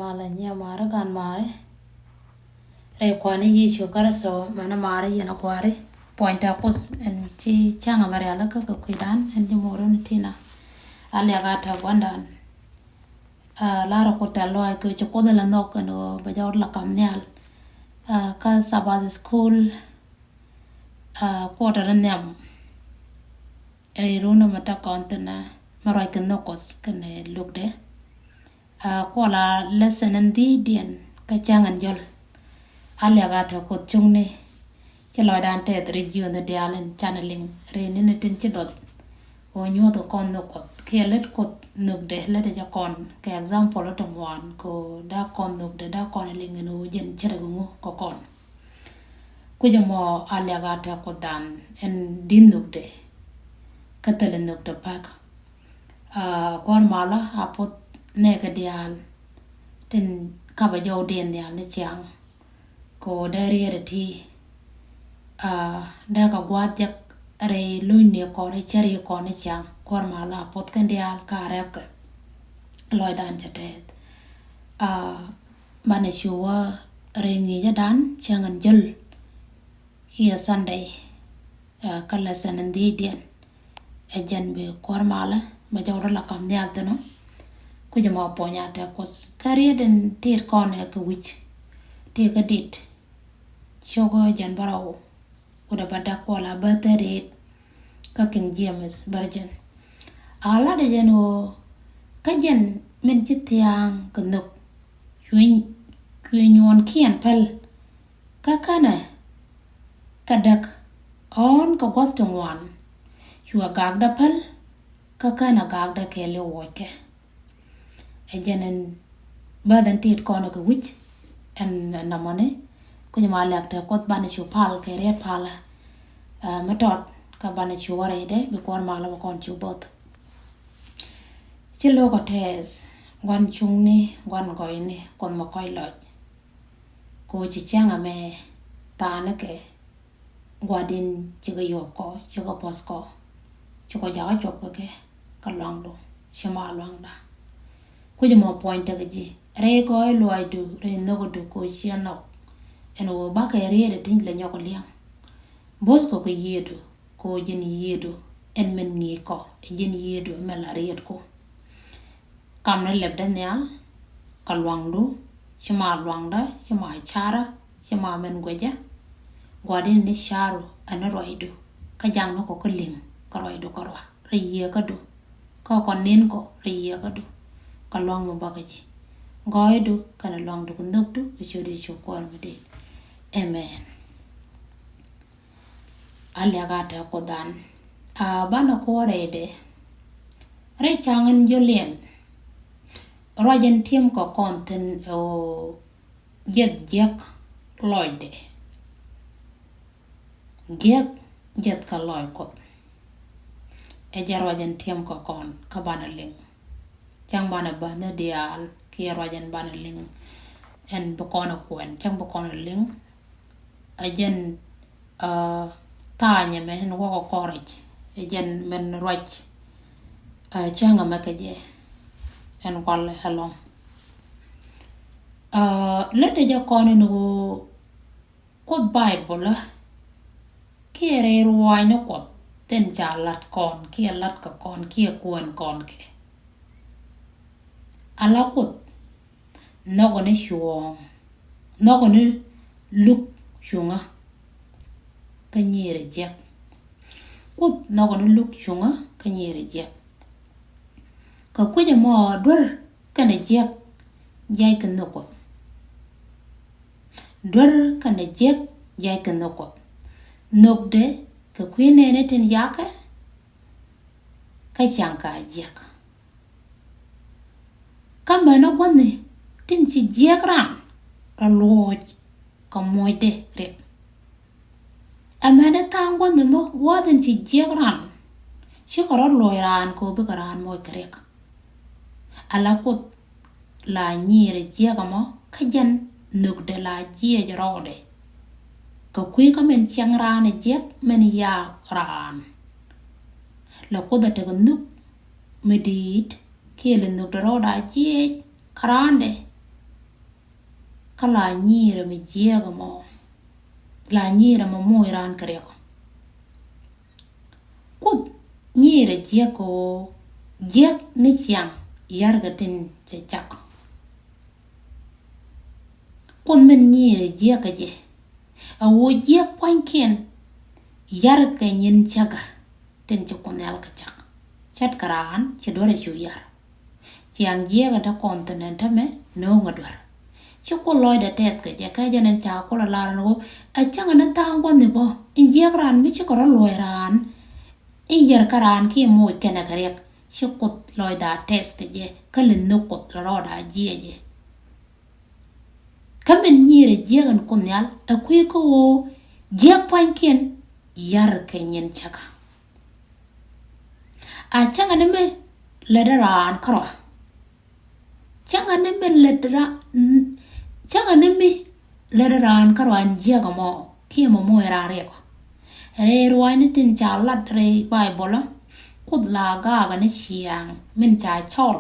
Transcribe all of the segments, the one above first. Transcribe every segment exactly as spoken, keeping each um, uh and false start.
Malɛ nyiɛ maari gan maari rɛy Kuäär ni Yecu Kritho. Mɛn maari yɛn a kuäär puɔ̱ny tɛ Kuoth ɛn ci cäŋ mɛ rialikä kɛ kui̱dan ɛn ci mo̱o̱r ni Tina. A liak a tɛ gua̱ndan. Aa, lar Kuoth tɛ lɔaac kɛ ci Kuoth in la nhɔk ɛn ɣöö bɛ jɔwdä la kam nhial. Aa, kä Sabbath school, aa, quarter nhiam. Rɛy run mɛ tɛ kɔn thi̱n mɛ ruac kɛ nhök Kuɔth kɛnɛ lukdɛ. Aa, kuɔ la lesson in dhi̱i̱diɛn kä cäŋ in jɔl. A liak a tɛ Kuoth cuŋni. Ci lɔcdan tɛth rɛy jiöthni diaal in canɛ liŋ rɛy ni̱ni tin ci duɔth. Ɣöö nyuɔ̱th kɛ kɔn nhök Kuɔth kiɛ lät Kuoth nhökdɛ, lätdɛ jɛ kɔn kɛ example ti ŋuan kɛ ɣöö dee kɔn nhökdɛ, dee kɔn liŋ ɛn ɣöö jɛn ce̱tkɛ ŋu kɛ kɔn. Kui̱c ɛmɔ a liak a tɛ Kuothdan ɛn di̱t nhökdɛ kä thilɛ nhökdɛ pa̱k. Aa, Kuäär malä a puɔ̱th nɛɛkɛ diaal tin kapɛ jɔwdiɛn nhial ni ciaŋ. Kɛ ɣöö dee riet ɛ ti, aa, dee kɛ gua̱a̱th jek rɛy lo̱cni kɔn, rɛy cär kɔn ni ciaŋ. Kuäär malä a puɔ̱th kɛn diaal ka rɛpkɛ. Lɔcdan cɛ tɛth. Aa, banɛ cu wä rɛy ŋi̱i̱cädan cäŋ in jɔl kiɛ Sunday. Aa, kä lesson in dhi̱i̱diɛn. Ɛ jɛn bi Kuäär malä bɛ jɔwdä la kam nhial thi̱n ɔ. Kui̱c ɛmɔ puɔ̱ny a tɛ Kuoth kä riet in tit kɔn ɛ kɛ wi̱c. Ti kä dit cio̱kä jɛn bärɔw. Wut ɛ bä dak kuɔ la bä thirty eight kä King James Version. A latdɛ jɛn ɣöö kä jɛn min ci thia̱a̱ŋ kɛ nhök. Cuɛ, cuɛ nyuɔ̱ɔ̱nkiɛn päl. Kä känɛ kɛ däk ɣɔ̱ɔ̱n kɛ gua̱th ti ŋuan. Cuɛ gakdä päl kä känɛ gakdä kɛɛliw wuɔckɛ. Ɛ jɛn ɛn bäth ɛn tit kɔn kɛ wi̱c ɛn nɔmɔni. Kui̱c ɛmɔ a liak tɛ Kuoth banɛ cu pal kɛ riet palä. Aa, mi tɔt kä banɛ cu wä rɛydɛ bi Kuäär malä bä kɔn cu bo̱th. Ci lo̱k ɔ tɛth, gua̱n cuŋni, gua̱n gɔyni, Kuoth mɛ kɔ̱c lɔc. Kɛ ɣöö ci cäŋ ɛmɛ tha̱a̱ŋkɛ gua̱di̱n cikɛ yɔ̱ɔ̱k kɔ, cikɛ puɔ̱th kɔ, cikɛ jakä cuɔp kɛ kɛ, kä luaŋdu, ci ma luaŋda. Kui̱c ɛmɔ puɔ̱ny tekɛ ji̱ rɛy gɔɔy luaacdu, rɛy nhökädu kɛ ɣöö ciɛ nhɔk. Ɛn ɣöö bakɛ riet ɛ ti lɛ nyɔk lia̱ŋ. Bo̱th kɔ kɛ yiëëdu, kɛ ɣöö ji̱n yiëëdu ɛn min ŋi̱i̱c kɔ, ɛ ji̱n yiëëdu ɛn min la rietku. Kamnɛ lɛpdä nhial kɛ luaŋdu, ci ma luaŋdä, ci ma carä, ci ma min guecä. Gua̱di̱n ni ca̱ru ɛn ni ruacdu, kä jaknä kɔ kä li̱ŋ kɛ ruacdu kärɔa rɛy yiëëkädu. Kä kɔ nin kɔ rɛy yiëëkädu kɛ luaŋ mi bäkɛ ji̱. Gɔɔydu kɛnɛ luaŋdu kɛ nhökdu kɛ ciötdu Yecu Kuäär mi di̱i̱t. Amen. A liak a tɛ Kuothdan. A banɛ kuɔrɛ idɛ. Rɛy cäŋ in jɔliɛn. Ruac in ti̱em kɛ kɔn thi̱n ɛ ɣöö jiɛth jiäk lɔcdɛ. Jiäk jiɛth kɛ lɔc Kuɔth. Ɛ jɛ ruac in ti̱em kɛ kɔn kä banɛ liŋ. Cäŋ banɛ bäth ni diaal kiɛ ruac in banɛ liŋ. Ɛn bi kɔn ɛ kuɛn, cäŋ bi kɔn ɛ liŋ. Ɛ jɛn, aa, tha̱a̱ny ɛmɛ ɛn wäkɛ kɔrɛc. Ɛ jɛn min ruac, aa, cäŋ ɛmɛ kɛ jɛ. Ɛn kual ɛlɔ̱ŋ. Aa, lätdɛ jɛ kɔn ɛn ɣöö Kuoth Baibol ɛ kiɛ rɛy ruaacni Kuɔth tin ca lat kɔn kiɛ lat kɛ kɔn kiɛ kuɛn kɔn kɛ. Ala Kuoth nhɔkɛ ni cuɔ̱ɔ̱ŋ, nhɔkɛ ni luk cuŋä kä nyier jiäk. Kuoth nhɔkɛ ni luk cuŋä kä nyier jiäk. Kɛ kui̱c ɛmɔ duer kɛnɛ jiäk jiac kɛ nhök Kuɔth. Duer kɛnɛ jiäk jiac kɛ nhök Kuɔth. Nhökdɛ kɛ kui̱ nɛɛni tin yakɛ kä ca̱ŋ ka jiäk. Kä mɛnɛ gua̱ni tin ci jiäk ran rɔ luɔc kɛ muɔcdɛ riɛk. Ɛmɛnɛ tha̱a̱ŋ gua̱ni mɔ gua̱a̱th in ci jiäk ran cikɛ rɔ luɔc raan kɛ ɣöö bikɛ raan muɔc kɛ riɛk. Ala Kuoth la nyiirɛ jiäk ɛmɔ kä jɛn nhökdɛ la jiɛc rɔɔdɛ. Kɛ kui̱ kä min ciɛŋ raan ɛ jiäk min yaak raan. La Kuoth a tekɛ nhök mi di̱i̱t kiɛ lɛ nhökdɛ rɔɔdɛ a jiɛc kä raandɛ. Kä la nyirɛ mi jiɛk mɔ, la nyirɛ mɔ moc raan kɛ riɛk. Kuoth nyirɛ jiɛk kɛ ɣöö jiɛk ni ciaŋ yarkɛ tin cɛ cak. Kuoth min nyirɛ jiɛk kɛ jɛ a ɣöö jiɛk pua̱nykiɛn yarkɛ nyin cäkä tin ci Kuoth Nhial kɛ cak. Ce̱tkɛ raan ci duer a cu yar. Ciaŋ jiɛk a te kɔn thi̱n ɛn täämɛ nööŋ a duer. Ci Kuoth lɔcdɛ tɛth kɛ jɛ, kä jɛn ɛn ca Kuoth a lar ɛn ɣöö a cäŋ ɛn tha̱a̱ŋ gua̱ni bä in jiɛk raan mi cikɛ rɔ luɔc raan in yɛr kä raan kiɛ moc kɛnɛ kɛ riɛk. Ci Kuoth lɔcdɛ tɛth kɛ jɛ, kä lɛ nhök Kuoth la rɔɔdɛ jiɛk jɛ. Kä min nyirɛ jiɛk ɛn Kuoth Nhial ɛ kui̱ kä ɣöö jiɛk pua̱nykiɛn yarkɛ nyin cäkä. A cäŋɛ ni mi lätdɛ raan kärɔa. Cäŋɛ ni mi lätdɛ raan, cäŋɛ ni mi lätdɛ raan kärɔa in jiɛk ɛmɔ kiɛ mɔ moc raan riɛk. Rɛy ruaacni tin ca lat rɛy Bayböl, Kuoth la gaakä ni ciaŋ min ca cɔl.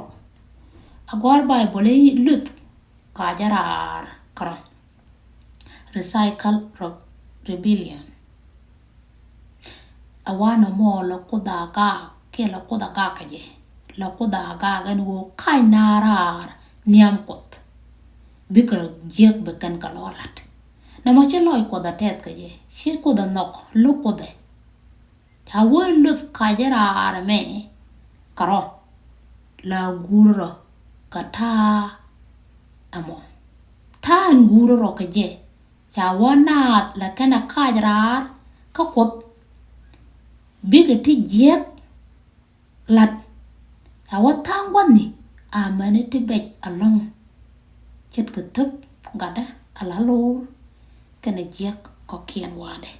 A gɔ̱a̱r Bayböl i̱ luth kacä raar kärɔa. Recycle re-, rebellion. A wanɛ mɔ la Kuoth a gaak kiɛ la Kuoth a gaak kɛ jɛ. La Kuoth a gaak ɛn ɣöö kac naath raar nhiam Kuɔth. Bikɛ jiäk bi kɛn kɛ lɔ lat. Nɛmɔ ci lɔc Kuɔth a tɛth kɛ jɛ. Ci Kuoth a nhɔk lo̱k Kuɔth ɛ. Ca wee luth kacä raar ɛmɛ kärɔa. La guur rɔ kä ta̱a̱ ɛmɔ. Ta̱a̱ in guur rɔ kä jɛ. Ca wä naath la kɛn a kac raar kä Kuɔth. Bikɛ ti jiäk lat. Ca wä tha̱a̱ŋ gua̱ni amäni ti bɛc ɛlɔ̱ŋ. Ce̱tkɛ thöp gatdä ala lo̱r kɛnɛ jiäk kɔ̱kiɛn wa̱a̱dɛ.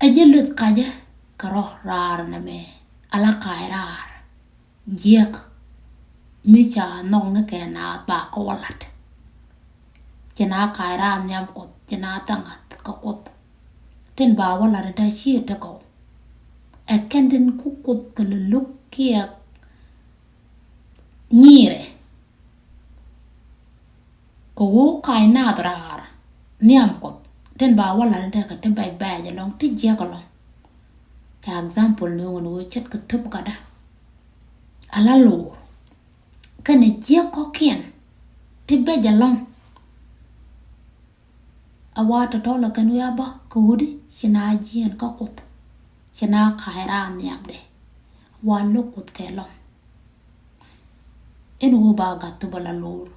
Ɛ jɛ luth kacä kärɔa raar nɛmɛ ala kac raar. Jiäk mi ca nhɔk ni kɛ naath ba kä wä lat. Ci naath kac raar nhiam Kuɔth, ci naath thaŋath kä Kuɔth. Tin ba wä lat in ta̱ ciɛ tekɛ wä. Ɛ kɛn tin ku Kuoth kɛ lɛ lo̱k kiɛ nyirɛ. Kɛ ɣöö kac naath raar nhiam Kuɔth tin ba wä lat in tekɛ ti bɛc bɛc ɛlɔ̱ŋ ti jiäk ɛlɔ̱ŋ. Ca example ni ɣöö ce̱tkɛ thöp gatdä ala lo̱r kɛnɛ jiäk kɔ̱kiɛn ti bɛc ɛlɔ̱ŋ. A wa tɔ̱tɔ̱ la kɛn wi̱i̱ a bä kɛ wutdi ci na jiɛn kä Kuoth. Ci na ka̱a̱c raan nhiamdɛ. Wa lo̱k Kuoth kɛ lɔ̱ŋ. Ɛn ɣöö ba gath thop ala lo̱r.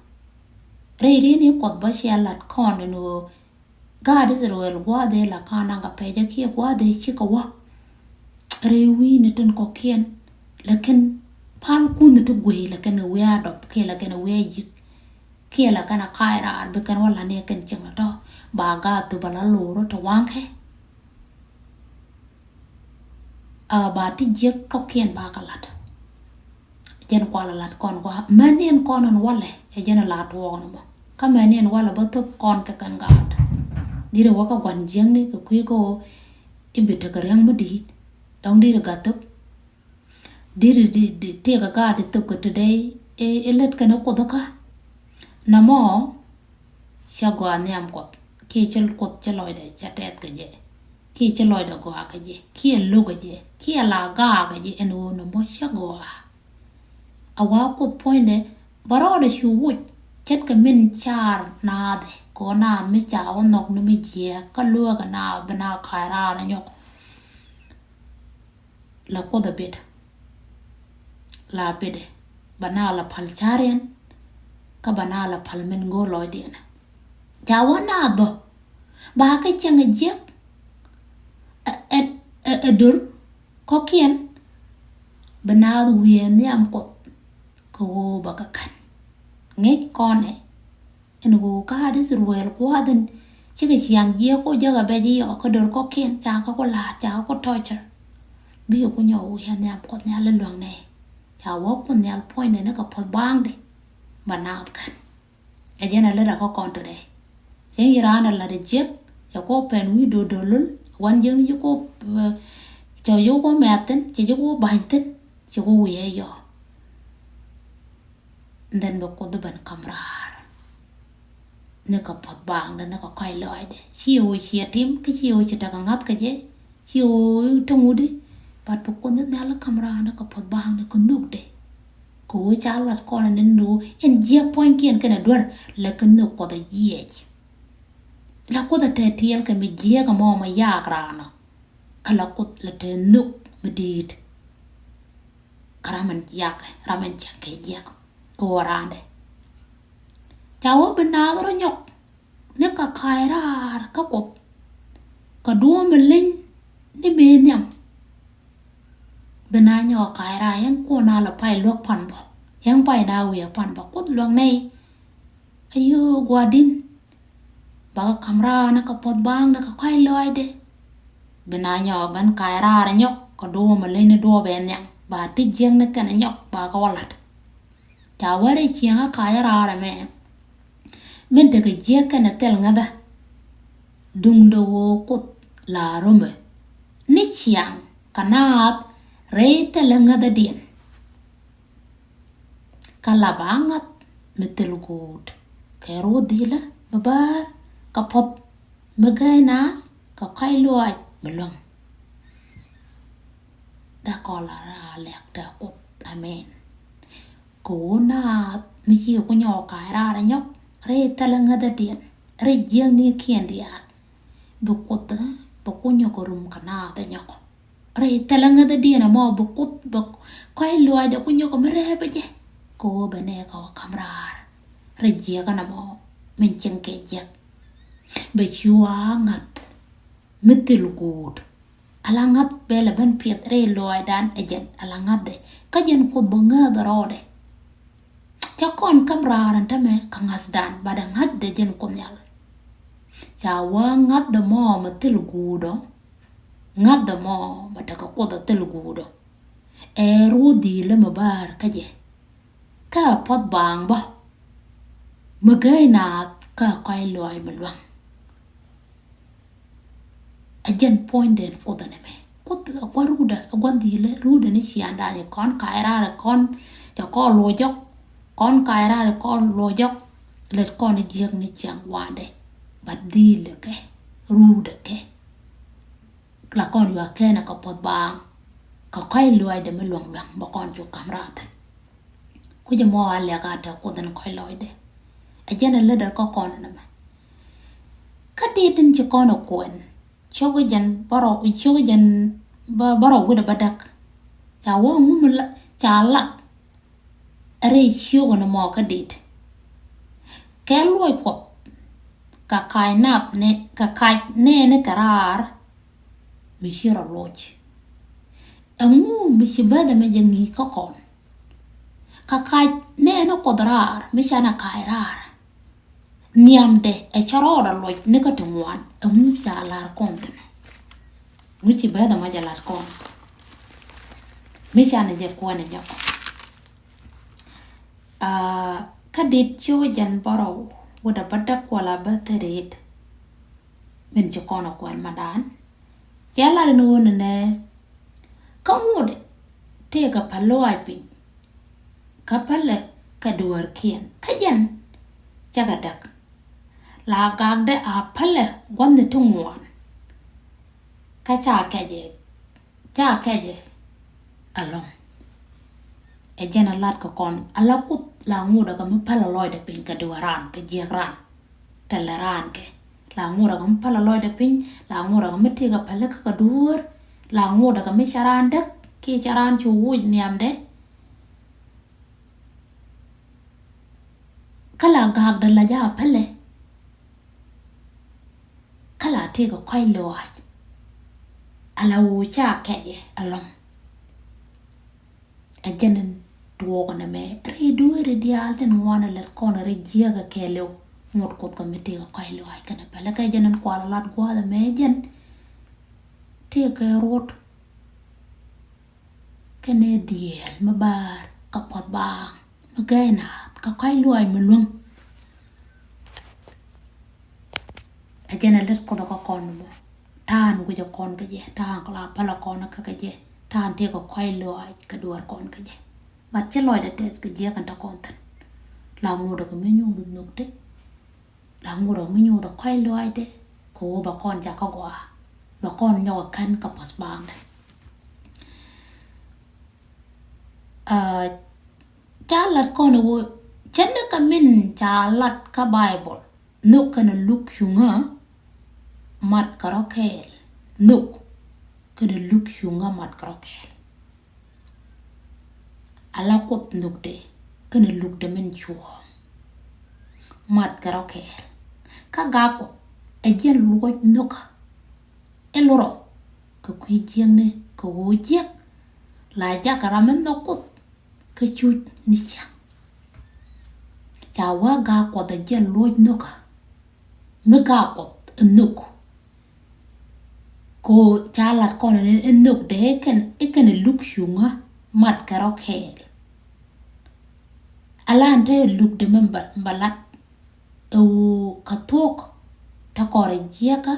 Rɛy ri̱n i̱ Kuoth bä cia lat kɔn ɛn ɣöö gaat Israel gua̱a̱th ëë la ka̱n naŋ kɛ pɛcä kiɛ gua̱a̱th ëë cikɛ wä. Rɛy wi̱i̱ni tin kɔ̱kiɛn. Lakin pal kunh ti guey la kɛn wiaa dɔp kiɛ la kɛn wiaa yik. Kiɛ la kɛn a ka̱a̱c raar bi kɛn wä la̱t ni kɛn cieŋ tɔ̱ ba gaat thop ala lo̱r tɔ waŋkɛ. A ba ti jiäk kɔ̱kiɛn ba kɛ la̱t. Jɛn kual a la̱t kɔn gua mɛn ni ɛn kɔn ɛn walɛ ɛ jɛn a la̱t tuɔɔk ni mɔ. Kä mɛn ni ɛn walɛ bä thop kɔn kɛ kɛn gaat. Dirɛ wä kä gua̱n jiäkni kɛ kui̱ kä ɣöö i̱ bi tekɛ riäŋ mi di̱i̱t. Dɔ̱ŋ dirɛ gat thop. Diri di, di, tiɛkä gaat di thop kɛ today i̱, i̱ lät kɛn i̱ Kuoth kä. Nɔmɔ cä gɔaa nhiam Kuɔth kiɛ cä Kuoth cä lɔcdɛ cä tɛth kɛ jɛ. Kiɛ cä lɔcdɛ gɔaa kɛ jɛ kiɛ lo̱k kɛ jɛ kiɛ la gaak kɛ jɛ ɛn ɣöö nɔmɔ cä gɔaa. A wa Kuoth puɔ̱nydɛ bä rɔɔdɛ cu wuc ce̱tkɛ min car naath kɛ ɣöö naath mi ca wä nhɔk ni mi jiääk kä luääkɛ naath bi naath ka̱a̱c raar ɛ nyɔk. La Kuoth a bit. La bitdɛ. Ba na la pal cariɛn. Kä ba na la pal min go̱o̱r lɔcdiɛn. Ca wä naath bä. Ba kä cäŋ a jiäk. Ɛ, ɛ, ɛ, ɛ dor. Kɔ̱kiɛn. Bi naath wiee nhiam Kuɔth. Kɛ ɣöö ba kä kän. Ŋi̱i̱c kɔn ɛ. Ɛn ɣöö gaat Israel gua̱a̱th in cikɛ ciaŋ jiɛk ku jäk a bɛc i̱ yɔɔk kä dör kɔ̱kiɛn ca kä ku la̱a̱t ca kä ku torture. Bikɛ ku nyɔk wi̱i̱ a nhiam Kuɔth Nhial i̱ luäŋnɛ. Ca wä Kuoth Nhial puɔ̱nydɛ ni kɛ puɔ̱th ba̱a̱ŋdɛ. Ba naath kän. Ɛ jɛn a lät a kä kɔn today. Cieŋ yi raan a la̱t a jiäk cɛ ku pɛn wi̱i̱ do̱do̱l lul wan jiäkni ci ku, eh, cɛ ji̱ ku mɛth thi̱n cɛ ji̱ ku ba̱ny thi̱n. Ci ku wi̱i̱ ɛ yɔɔk. Then bɛ Kuoth ben kam raar. Ni kɛ puɔth baaŋdɛ, ni kɛ kɔc lɔaacdɛ. Ci ɣöö ciɛ tim, kä ci ɣöö ci tekɛ ŋa̱th kɛ jɛ. Ci ɣöö te ŋut i̱, but bɛ Kuoth ni nhial kam raar ni kɛ puɔth baaŋdɛ kɛ nhökdɛ. Kɛ ɣöö ca lat kɔn ni ni ɣöö ɛn jiäk puɔ̱nykiɛn kɛnɛ duer, lɛ kɛ nhök Kuɔth a jiɛc. La Kuoth a te tiɛɛl kɛ mi jiäk ɛmɔ mɛ yak raan ɔ. Kä la Kuoth la te nhök mi di̱i̱t. Kä ram in yak, ram in cak kɛ jiäk kɛ ɣöö raandɛ. Ca wä bi naath rɔ nyɔk ni kɛ ka̱a̱c raar kä Kuoth. Kɛ duɔ̱ɔ̱p mi leny ni mëë nhiam. Bi na nyɔk ka̱a̱c raar, yɛn kuɔn a lɛ pay luäk pan bä. Yɛn pay na wi̱i̱ pan bä. Kuoth luäk nɛy. Ayoo, gua̱di̱n. Bakɛ ka̱m raar ni kɛ puɔth baaŋdɛ kɛ kɔc lɔaacdɛ. Bi na nyɔk ben ka̱a̱c raar nyɔk kɛ duɔ̱ɔ̱p mi leny ni duɔ̱ɔ̱p ɛ nhiam. Ba ti jiäk ni kɛn nyɔk ba kɛ wä la̱t. Ca wä rɛy ciɛŋä ka̱a̱c raar ɛmɛ. Min tekɛ jiäk kɛnɛ thil ŋäthä. Duundɛ ɣöö Kuoth la romɛ ni ciaŋ kɛ naath rɛy thilɛ ŋäthädiɛn. Kä la ba ŋa̱th mi thil guut kɛ ruɔ̱th dhilä mi bäär kɛ puɔth mi gäi naath kɛ kɔc lɔaac mi luäŋ. Dee kɔn la raar lɛk dee Kuoth. Amen. Kɛ ɣöö naath mi ci ku nyɔk ka̱a̱c raar nyɔk rɛy thilɛ ŋäthädiɛn, rɛy jiäknikiɛn diaal. Bi Kuoth, bi ku nyɔk rum kɛ naath nyɔk rɛy thilɛ ŋäthädiɛn ɛmɔ. Bi Kuoth, bi kɔc lɔaacdɛ ku nyɔk mi rɛɛpɛ jɛ. Kɛ ɣöö bɛ nɛɛkɛ wä ka̱m raar rɛy jiäk ɛn ɛmɔ min cieŋ kɛ jiäk. Bɛ cua ŋa̱th mi thil guut. Ala ŋa̱th bɛ lɛ ben piɛth rɛy lɔaacdan ɛ jɛn, ala ŋa̱thdɛ. Kä jɛn Kuoth bä ŋääth rɔɔdɛ. Ca kɔn ka̱m raar ɛn tämɛ kɛ ŋa̱thdan, bat ɛ ŋa̱thdɛ jɛn Kuoth Nhial. Ca wä ŋa̱thdɛ mɔ mɛ thil guut ɔ. Ŋa̱thdɛ mɔ mɛ tekɛ Kuoth ɛ thil guut ɔ. Ɛ ruɔ̱th dhilä mɛ bäär kä jɛ. Kä puɔth baaŋ bä mi gäi naath kä kɔc lɔaac mi luäŋ. Ɛ jɛn puɔ̱nydɛn Kuoth ɛn ɛmɛ. Kuoth ɛ gua̱n rutdä, ɛ gua̱n dhilä rutdä ni ciaaŋdan, cɛ kɔn ka̱a̱c raar, ɛ kɔn cɛ kɔn lo̱c jɔk, kɔn ka̱a̱c raar, ɛ kɔn lo̱c jɔk. Lät kɔn jiäk ni ciaŋ wa̱a̱ndɛ. Bat dhilä kɛ, rutdä kɛ. La kɔn yuak kɛnɛ kɛ puɔth baaŋ kɛ kɔc lɔaacdɛ mi luäŋ luäŋ, bä kɔn cu ka̱m raar thi̱n. Kui̱c ɛmɔ a liak a te Kuoth ɛn kɔc lɔaacdɛ. Ɛ jɛn ɛ lätdɛ kä kɔn ɛn ɛmɛ. Kä dit in ci kɔn ɛ kuɛn, ciök jɛn bärɔw, ciök jɛn bä, bärɔw wi̱cdɛ bädäk. Ca wä ŋum la, ca lat rɛy ciök ɛn ɛmɔ kä dit. Kɛ luɔc Kuɔth kɛ ka̱a̱c nap ni, kɛ ka̱a̱c nɛɛni kɛ raar mi ci rɔ loc. Ɛŋu mi ci bäth ɛmɛ jɛ ŋi̱i̱c kä kɔn? Kɛ ka̱a̱c nɛɛni Kuɔth raar mi canɛ ka̱a̱c raar. Nhiamdɛ ɛ cä rɔɔdɛ loc ni kä ti ŋuan. Ɛŋu ca lar kɔn thi̱n? Ŋu ci bäth ɛmɔ jɛ lat kɔn? Mi canɛ jɛ kuɛn ɛ nyɔk. Aa, kä dit ciök jɛn bärɔw wi̱cdɛ bädäk kuala bä thäriet. Min ci kɔn ɛ kuɛn mandan. Cɛ lat ni ɣöö nɛnɛ, kä ŋotdɛ tëëkɛ päl lɔaac piny, kä pälɛ kɛ duäärkiɛn, kä jɛn cakɛ däk. La gakdɛ a pälɛ gua̱thni ti ŋuan. Kä ca kɛcɛ, ca kɛcɛ ɛlɔ̱ŋ. Ɛ jɛn a lat kɛ kɔn, ala Kuoth la ŋotdɛ kɛ mi pälɛ lɔcdɛ piny kɛ duäär raan, kɛ jiäk raan. Tɛlɛ raan kɛ. La ŋotdɛ kɛ mi pälɛ lɔcdɛ piny, la ŋotdɛ kɛ mi tëëkɛ päl kä kɛ duäär, la ŋotdɛ kɛ mi ca raan däk kiɛ ca raan cu wuc nhiamdɛ. Kä la gakdɛ la jɛ a pälɛ. Kä la tëëkɛ kɔc lɔaac. Ala ɣöö ca kɛcɛ ɛlɔ̱ŋ. Ɛ jɛn in tuɔɔk nɛmɛ rɛy dueeri diaal tin ŋuan ɛ lät kɔn rɛy jiäk ɛ kɛɛliw. Ŋot Kuoth kɛ mi tëëkɛ kɔc lɔaac kɛnɛ päl, kä jɛn in kual lat gua̱a̱th ɛmɛ jɛn tëëkɛ ruɔ̱t kɛnɛ diɛɛl mi bäär kɛ puɔth baaŋ mi gäi naath kɛ kɔc lɔaac mi luäŋ. Ɛ jɛn ɛ lät Kuoth kä kɔn mɔ. Ta̱a̱n wi̱cɛ kɔn kä jɛ, ta̱a̱n kɛ la pälɛ kɔn kä kä jɛ, ta̱a̱n tëëkɛ kɔc lɔaac kɛ duäär kɔn kä jɛ. But ci lɔcdɛ tɛth kɛ jiäk ɛn te kɔn thi̱n. la ŋot ɛ kɛ mi nyuuth nhök ti, la ŋot ɛ kɛ mi nyuuth ɛ kɔ̱a̱c lɔaacdɛ, kɛ ɣöö ba kɔn jakä gɔaa, ba kɔn nyɔk ɛ kän kɛ puɔ̱th baaŋdɛ. Aa, ca lat kɔn ɛ ɣöö cɛ ni kɛ min ca lat kä Baibol, nhök kɛnɛ luk cuŋä mat kɛ rɔ kɛɛl. Nhök kɛnɛ luk cuŋä mat kɛ rɔ kɛɛl. Ala Kuoth nhökdɛ kɛnɛ lukdɛ min cuɔ̱ɔ̱ŋ mat kɛ rɔ kɛɛl. Kä Gak Kuɔth ɛ jɛn luɔc nhökä. Ɛ lurɔ kɛ kui̱ jiäkni kɛ ɣöö jiäk la jakä ram mi nhɔk Kuoth kä cuc ni ciaŋ. Ca wä Gak Kuɔth ɛ jɛn luɔc nhökä. Mi Gak Kuɔth ɛ nhök. Kɛ ɣöö ca lat kɔn ɛ nhökdɛ ɛ kɛn, ɛ kɛnɛ luk cuŋä mat kɛ rɔ kɛɛl. Ala ɛn te lukdɛ min ba, ba lat ɛ ɣöö kɛ thuɔ̱k te kɔrɛ jiäkä,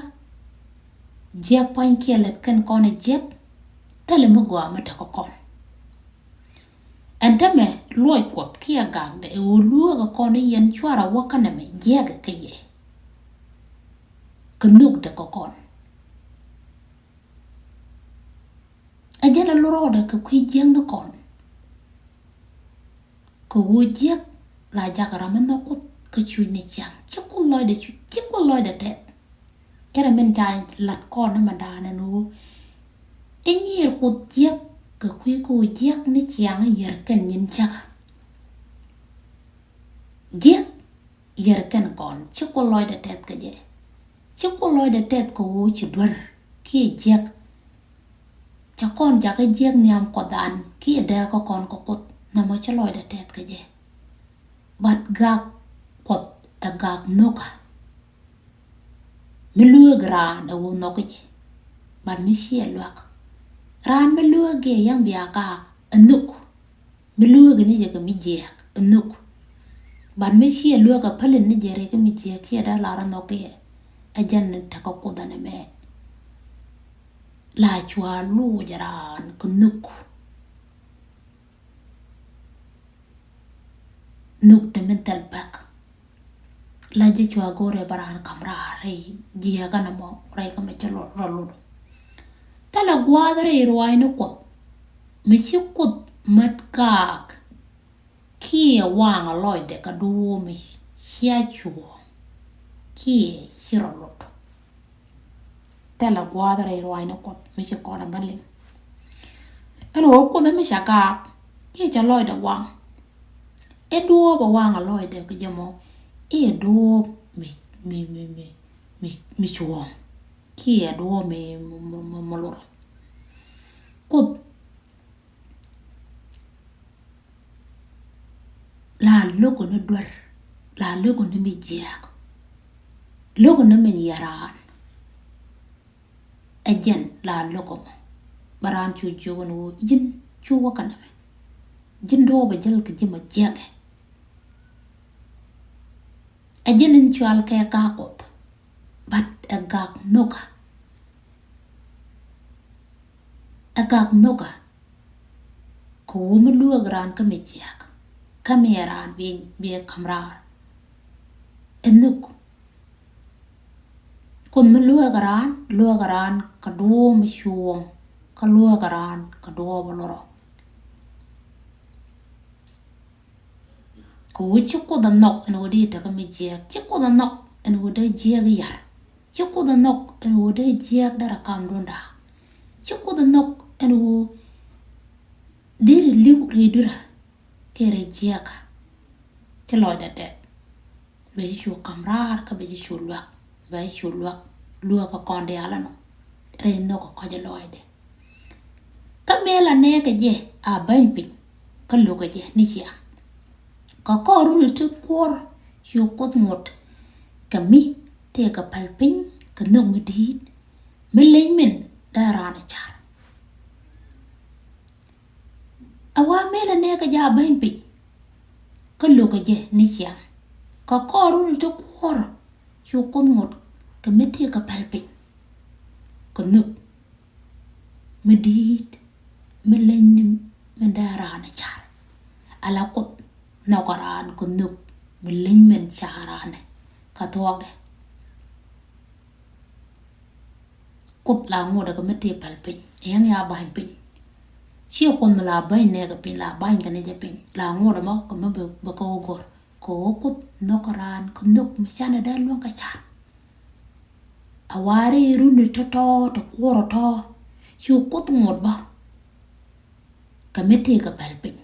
jiäk pua̱nykiɛn lät kɛn kɔn ɛ jiäk, thilɛ mi gɔaa mi tekɛ kɔn. Ɛn tämɛ luɔc Kuɔth kiɛ gakdɛ ɛ ɣöö lueekä kɔn i̱ yɛn cuarɛ wä kä nɛmɛ jiäkɛ kä yɛ. Kɛ nhökdɛ kä kɔn. Ɛ jɛn ɛ lurɔɔdɛ kɛ kui̱ jiäkni kɔn. Kɛ ɣöö jiäk la jakä ram mi nhɔk Kuoth kä cuc ni ciaŋ. Ci Kuoth lɔcdɛ cu, ci Kuoth lɔcdɛ tɛth. Kɛnɛ min ca lat kɔn ni mɛ daanɛ ni ɣöö i̱ nyiir Kuoth jiäk kɛ kui̱ kɛ ɣöö jiäk ni ciaŋ i̱ yär kɛn nyin cäkä. Jiäk yär kɛn kɔn, ci Kuoth lɔcdɛ tɛth kɛ jɛ. Ci Kuoth lɔcdɛ tɛth kɛ ɣöö ci duer kiɛ jiäk. Ca kɔn jakä jiäk nhiam Kuɔthdan kiɛ dääk kä kɔn kɛ Kuoth, nɛmɔ ci lɔcdɛ tɛth kɛ jɛ. But Gak Kuɔth ɛ gak nhökä. Mi lueek raan ɛ ɣöö nhɔk jɛ. But mi ciɛ luäk. Raan mi lueek jɛ yɛn bia gak ɛ nhök. Mi lueek ni jɛ kɛ mi jiɛɛk ɛ nhök. But mi ciɛ luäk ɛ päl ni jɛ rɛy kä mi jiɛɛk ciɛ dee lar ɛ nhɔk kɛ. Ɛ jɛn ni tekɛ Kuoth ɛn ɛmɛ. La cua luuc raan kɛ nhök. Nhök te min thil bäk. La ji̱ cua go̱o̱rɛ bä raan ka̱m raar rɛy jiɛɛkä nɔmɔ rɛy kä mɛ cä rɔ lotdɔ. Thilɛ gua̱a̱th rɛy ruaacni Kuɔth mi ci Kuoth mät gaak kiɛ waŋ a lɔcdɛ kɛ duɔ̱ɔ̱p mi cia cuɔ̱ɔ̱ŋ kiɛ ci rɔ lotdɔ. Thilɛ gua̱a̱th rɛy ruaacni Kuɔth mi ci kɔn a bä liŋ. Ɛn ɣöö Kuoth mi ca gaak kiɛ ca lɔcdɛ waŋ. Ɛ duɔ̱ɔ̱p ɛ waŋ a lɔcdɛ kɛ jɛ mɔ. Ɛ duɔ̱ɔ̱p mi, mi, mi, mi, mi, mi cuɔ̱ɔ̱ŋ kiɛ duɔ̱ɔ̱p mi, mi, mi, mi, mi lurɔ. Kuoth la lo̱k ni duer, la lo̱k ni mi jiääk, lo̱k ni min yɛ raan. Ɛ jɛn la lo̱k mɔ bɛ raan cu jiök ni ɣöö ji̱n cu wä kä nɛmɛ. Ji̱n duɔ̱ɔ̱p bɛ jäl kɛ ji̱ mɔ jiääkɛ. Ɛ jɛn in cual kɛ Gak Kuɔth, but ɛ gak nhökä. Ɛ gak nhökä. Kɛ ɣöö mi luäk raan kä mi jiääk, kä mi ɛ raan bi, bi ɛ ka̱m raar. Ɛ nhök. Kuoth mi luäk raan, luäk raan kɛ duɔ̱ɔ̱p mi cuɔ̱ɔ̱ŋ, kä luäk raan kɛ duɔ̱ɔ̱p lurɔ. Kɛ ɣöö ci Kuoth a nhɔk ɛn ɣöö dee tekɛ mi jiääk. Ci Kuoth a nhɔk ɛn ɣöö dee jiääk yar. Ci Kuoth a nhɔk ɛn ɣöö dee jiääk derɛ kam duŋ da̱a̱k. Ci Kuoth a nhɔk ɛn ɣöö deri li̱w rɛy dui̱rä kɛ rɛy jiääkä. Ci lɔcdɛ tɛth. Bɛ ji̱ cu ka̱m raar kä bɛ ji̱ cu luäk. Bɛ ji̱ cu luäk. Luäk kä kɔn diaal ɛnɔ. Rɛy nhök kä kɔc lɔcdɛ. Kä mëë la nɛɛkɛ jɛ a bäny piny, kä lo̱kɛ jɛ ni cia. Kɛ kɔr runi ti kuɔr cu Kuoth ŋot kɛ mi tëëkɛ päl piny kɛ nhök mi di̱i̱t mi leny min dee raan car. A wa mëë la nɛɛkɛ jɛ a bäny piny, kä lo̱kɛ jɛ ni cia. Kɛ kɔr runi ti kuɔr cu Kuoth ŋot kɛ mi tëëkɛ päl piny kɛ nhök mi di̱i̱t mi leny ni min dee raan car. Ala Kuoth nhɔkɛ raan kɛ nhök Mi leny min ca raan ɛ kɛ thuɔkdɛ. Kuoth la ŋotdɛ kɛ mi tëë päl piny, ɛ yɛn ya ba̱ny piny. Ciɛ Kuoth mi la ba̱ny nɛɛkɛ piny, la ba̱ny kɛ ni jɛ piny, la ŋotdɛ mɔ kɛ mi bɛ kɛ wä go̱r. Kɛ ɣöö Kuoth nhɔk raan kɛ nhök mi canɛ dee luäŋ kɛ ca̱r. A wari runi tɔ̱tɔ̱ ti kuɔrɔ tɔ̱. Cu Kuoth ŋot bä kɛ mi tëë kɛ päl piny.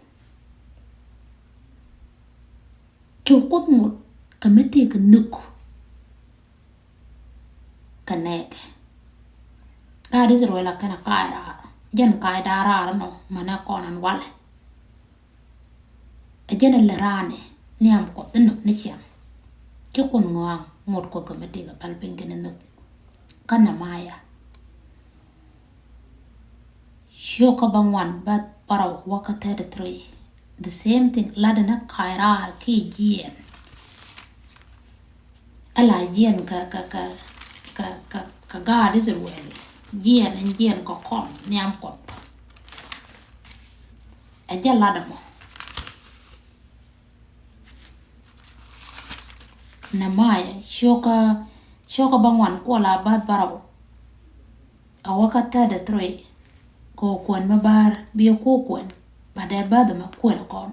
Cu Kuoth ŋot kɛ mi tëë kɛ nhök kɛ nɛɛkɛ. Gaat Israel a kɛn a ka̱a̱c raar, jɛn ka̱a̱c da̱a̱ raar nɔ mänɛ kɔn an walɛ. Ɛ jɛn ɛ lɛ raanɛ nhiam Kuɔth inɔ ni ciaŋ. Ci Kuoth ŋɔaŋ ŋot Kuoth kɛ mi tëë kɛ päl piny kɛn inɔ. Kä Nehemia cio̱kä bäŋuan bä bärɔw wäkä thirty three. The same thing, latdɛ ni ka̱a̱c raar ki jiɛn. Ala jiɛn kä, kä, kä, kä, kä, kä gaat Israel. Jiɛn ɛn jiɛn kä kɔn nhiam Kuɔth. Ɛ jɛ latdɛ mɔ. Nehemia cio̱kä, cio̱kä bäŋuan kuɔla bäth bärɔw. A wäkä thirty three. Kɛ ɣöö kuɛn mi bäär biɛ ku kuɛn, but ɛ bäth ɛmɛ kuɛn kɔn.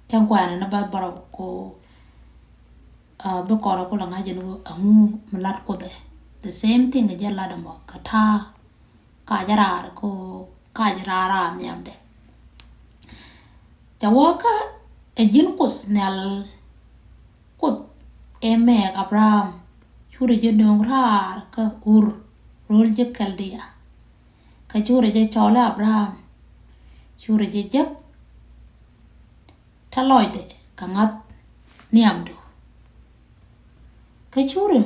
Cäŋ kuɛn ni bäth bärɔw kɛ ɣöö, ah, bi kɔn kulɛ ŋa̱c ɛn ɣöö ɛŋu mi lat Kuoth ɛ. The same thing jɛ lat ɛmɔ kɛ ta̱a̱ ka̱a̱c raar kɛ ɣöö ka̱a̱c raar raar nhiamdɛ. Cɛ wäkä ɛ ji̱n Kuoth nhial Kuoth ɛ mɛk Abraham, curɛ jɛ nööŋ raar kä Ur, ro̱l ji̱ Kɛldia. Kä curɛ jɛ cɔl ɛ Abraham, curɛ jɛ jek, tä lɔcdɛ kɛ ŋa̱th nhiamdu. Kä curɛ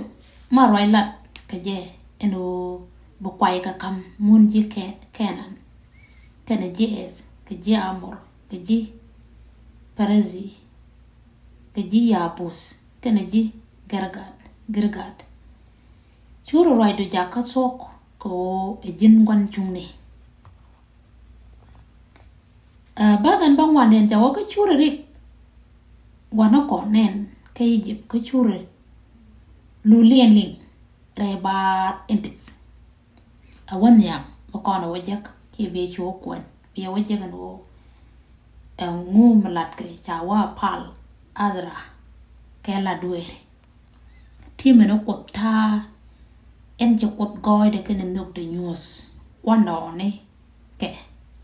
ma ruac lat kɛ jɛ ɛn ɣöö bi kuay kɛ ka̱m mun ji̱ Kɛ-, Kɛnan, kɛnɛ ji̱ Eth, kɛ ji̱ Amor, kɛ ji̱ Perezi, kɛ ji̱ Yabus, kɛnɛ ji̱ Girgat, Girgat. Curɛ ruacdu jakä thuɔ̱k kɛ ɣöö ɛ ji̱n gua̱n cuŋni. Ah, bäth ɛn bäŋuan diɛn cɛ wä kä curɛ rik gua̱n ɛ kɔn nɛn kä Egypt kä curɛ luliɛn liŋ rɛy baar in tith. A wä nhiam mi kɔn a wä jek kiɛ biɛ cu wä kuɛn, biɛ wä jek ɛn ɣöö ɛŋu mi latkɛ ca wä a pal Athra kɛ la dueeri. Ti min ni Kuoth ta̱a̱ ɛn ci Kuoth gɔɔydɛ kɛnɛ nhökdɛ nyuɔ̱th gua̱ndɔɔŋni kɛ.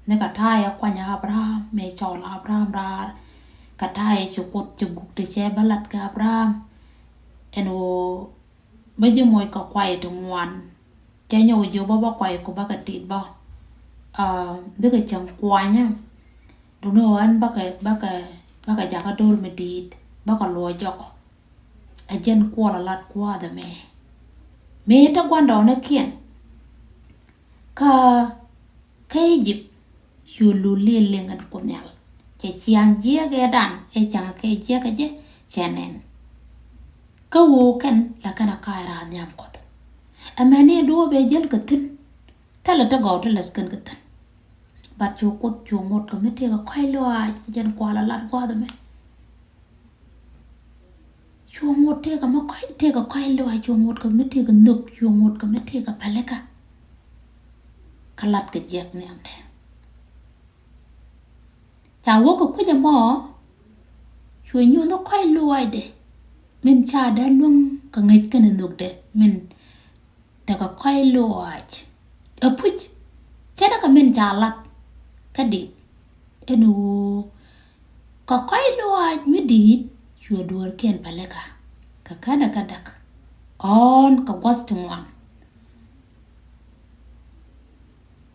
Ni kɛ ta̱a̱ yɛ kuany Abraham mëë cɔl Abraham raar. Kɛ ta̱a̱ yɛ ci Kuoth ci guk ti cɛ bä lat kɛ Abraham. Ɛn ɣöö bä ji̱ moc kɛ kuay ti ŋuan. Cɛ nyɔk jiök bä bä kuay ku bä kɛ tit bä. Ah, bikɛ cäŋ kuanyä. Duŋni ɣöö ɛn bä kɛ, bä kɛ, bä kɛ jakä do̱r mi di̱i̱t, bä kɛ luɔc jɔk. Ɛ jɛn kuɔl a lat gua̱a̱th ɛmɛ. Mëë te gua̱ndɔɔŋnikiɛn. Kä, kä Egypt, cu lul liɛl liŋ ɛn Kuoth Nhial. Cɛ ciaŋ jiɛk ɛ dan, ɛ caŋ kɛ jiɛk ɛ jɛ, cɛ nɛn. Kä ɣöö kɛn, la kɛn a ka̱a̱c raar nhiam Kuɔth. Ɛmɛni duɔ̱ɔ̱p ɛ jäl kɛ thi̱n. Thilɛ ti gɔw ti lät kɛn kɛ thi̱n. But cu Kuoth cu ŋot kɛ mi tëëkɛ kɔ̱a̱c lɔaac jɛn kual a lat gua̱a̱th ɛmɛ. Cu ŋot tëëkɛ mi kɔ̱a̱c, tëëkɛ kɔ̱a̱c lɔaac, cu ŋot kɛ mi tëëkɛ nhök, cu ŋot kɛ mi tëëkɛ pälikä. Kä lat kɛ jiɛk nhiamdɛ. Ca wä kɛ kui̱c ɛmɔ, cu nyuɔ̱th kɔ̱a̱c lɔaacdɛ. Min ca dee luäŋ kɛ ŋäc kɛnɛ nhökdɛ, min tekɛ kɔ̱a̱c lɔaac. Ɛ puc, cɛ dee kɛ min ca lat kä dit. Ɛn ɣöö kɛ kɔ̱a̱c lɔaac mi di̱i̱t, cuɛ duɔ̱ɔ̱rkiɛn pälikä. Kɛ känɛ kä däk. Ɣɔ̱ɔ̱n kɛ gua̱th ti ŋuan.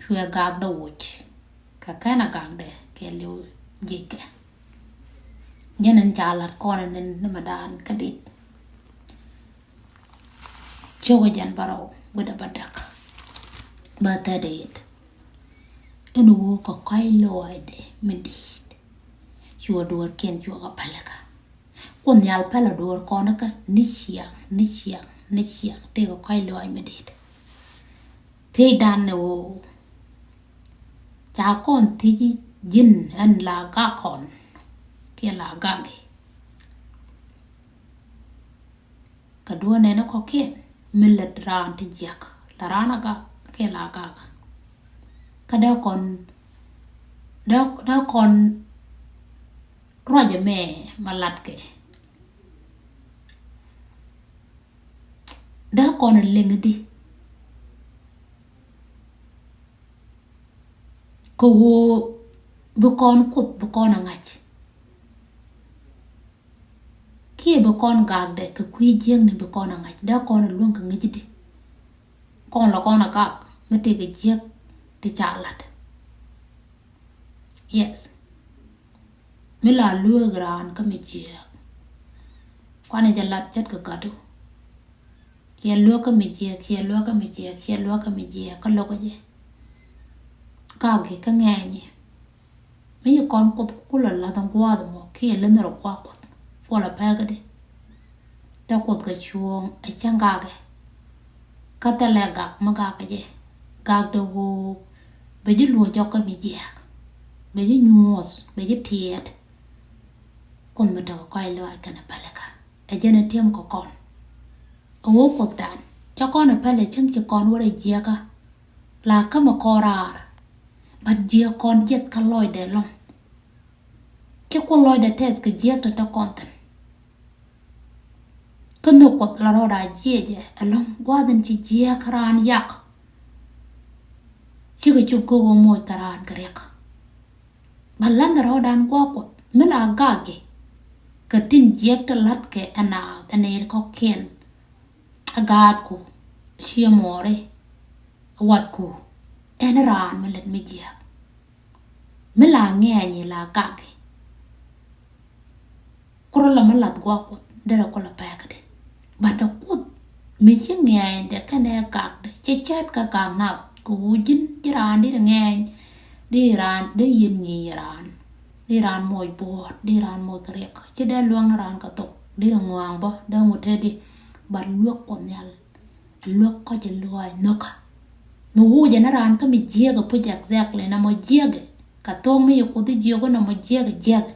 Cuɛ gakdɛ woc. Kɛ kɛn a gakdɛ kɛ liw jiɛckɛ. Jɛn in ca lat kɔn in ni mɛ daan kä dit. Cokɛ jɛn bärɔw wi̱dɛ bädäk. Bä thirty eight. Ɛn ɣöö kɛ kɔ̱a̱c lɔaacdɛ min di̱i̱t. Cuɛ duɔ̱ɔ̱rkiɛn cuɛ kɛ pälikä. Kuoth Nhial pälɛ duɔ̱ɔ̱r kɔn kä ni ciaŋ, ni ciaŋ, ni ciaŋ. Tëëkɛ kɔ̱a̱c lɔaac mi di̱i̱t. Thiecdan ni ɣöö ca kɔn thiec ji̱n ɛn la gak kɔn kiɛ la gak i̱. Kɛ duɔ̱ɔ̱r nɛnɛ kɔ̱kiɛn mi lät raan ti jiäk, la raan a gak kiɛ la gak. Kä dee kɔn, dee, dee kɔn ruac ɛmɛ ma latkɛ. Dee kɔn liŋ di kɛ ɣöö bi kɔn Kuoth bi kɔn a ŋa̱c. Kiɛ bi kɔn gakdɛ kɛ kui̱ jiäkni bi kɔn a ŋa̱c, dee kɔn a luäŋ kɛ ŋäc di. Kɔn la kɔn a gak mi tëëkɛ jiäk ti ca lat. Yes. Mi la luäk raan kä mi jiääk. Kuanɛ jɛ lat ce̱tkɛ gadu. Ciɛ luäk kä mi jiääk, ciɛ luäk kä mi jiääk, ciɛ luäk kä mi jiääk, kä lo̱kä jɛ. Gak gi̱ kä ŋɛɛny i̱. Mi ci kɔn Kuoth kulɛ la̱th in gua̱a̱th ɛmɔ kiɛ leny rɔ gua̱a̱th Kuɔth. Puɔlɛ pɛk di. Te Kuoth kɛ cuɔ̱ɔ̱ŋ ɛ cäŋ gakɛ. Kä thilɛ gak mi gakɛ jɛ. Gak dee ɣöö bɛ ji̱ luɔ̱c jɔk kä mi jiääk. Bɛ ji̱ nyuɔ̱ɔ̱th, bɛ ji̱ tiɛɛt. Kun mi tekɛ kɔc lɔaac kɛnɛ pälikä. Ɛ jɛn ɛ ti̱em kɛ kɔn. Ɛ ɣöö Kuothdan cä kɔn ɛ päl ɛ cäŋ ci kɔn wä rɛy jiääkä. La kä mi kɔn raar. But jiääk kɔn jiɛth kä lɔcdɛ ɛlɔ̱ŋ. Ci Kuoth lɔcdɛ tɛth kɛ jiääk tɔ̱tɔ̱ kɔn thi̱n. Kä nhök Kuɔth la rɔɔdɛ a jiɛcɛ ɛlɔ̱ŋ gua̱a̱th in ci jiääk raan yak. Cikɛ cop kä ɣöö moc kɛ raan kɛ riɛk. Bä la̱th rɔɔdan gua̱a̱th Kuɔth mi la gak i̱. Kɛ tin jiääk ti la̱tkɛ ɛ naath ɛ nɛy kɔ̱kiɛn. Ɛ gaatku, ciɛ mɔɔri, ɛ watku, ɛn raan mi lät mi jiääk. Mi la ŋɛɛny i̱ la gak i̱. Kurɛ la mi lath gua̱a̱th Kuɔth derɛ kulɛ pɛk di. But ɛ Kuoth mi ci ŋɛɛnydɛ kɛnɛ gakdɛ cɛ cät kä gak nath kɛ ɣöö ji̱n ji̱ raan di ŋɛɛny di raan di yi̱n ŋi̱i̱c raan. Di raan moc buɔ̱ɔ̱t, di raan moc kɛ riɛk. Ci dee luäŋ ni raan kɛ thok, di ri ŋua̱a̱ŋ bä, dee ŋut te di. But luäk Kuɔth Nhial. Luäk kɔc ɛ luaac nhökä. Mi wuucɛ ni raan kä mi jiääk ɛ puc exactly nɔmɔ jiääk ɛ. Kɛ thok mi yɛ Kuoth i̱ jiääk ɛ nɔmɔ jiääk ɛ jiääk ɛ.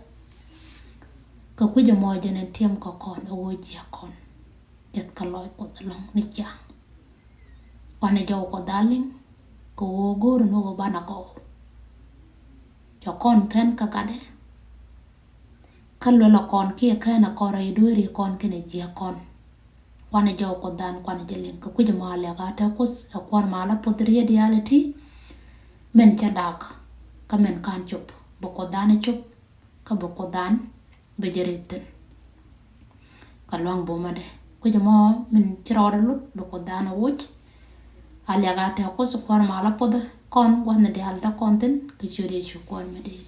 Kɛ kui̱c ɛmɔ jɛn ɛn ti̱em kɛ kɔn ɛ ɣöö jiääk kɔn. Jɛth kɛ lɔc Kuɔth ɛlɔ̱ŋ ni ciaŋ. Kuanɛ jɔw Kuɔth a liŋ kɛ ɣöö go̱o̱r ni ɣöö banɛ gɔw. Cɛ kɔn kɛn kä gatdɛ. Kä luɛlɛ kɔn kiɛ kɛn ɛ kɔn rɛy dueeri kɔn kɛnɛ jiääk kɔn. Kuanɛ jɔw Kuɔthdan kuanɛ jɛ liŋ kɛ kui̱c ɛmɔ a liak a te Kuoth ɛ kua̱r ma la poth riet diaal ɛ ti. Min cɛ dak kä min ka̱n cop bi Kuɔthdan ɛ cop. Kä bi Kuothdan bi jɛ rip thi̱n. Kä luaŋ bumädɛ kui̱c ɛmɔ min ci rɔɔdɛ lut bi Kuothdan ɛ woc. A liak a te Kuoth kua̱r ma la poth kɔn gua̱thni diaal te kɔn thi̱n kɛ ciöt Yecu Kuäär mi dee.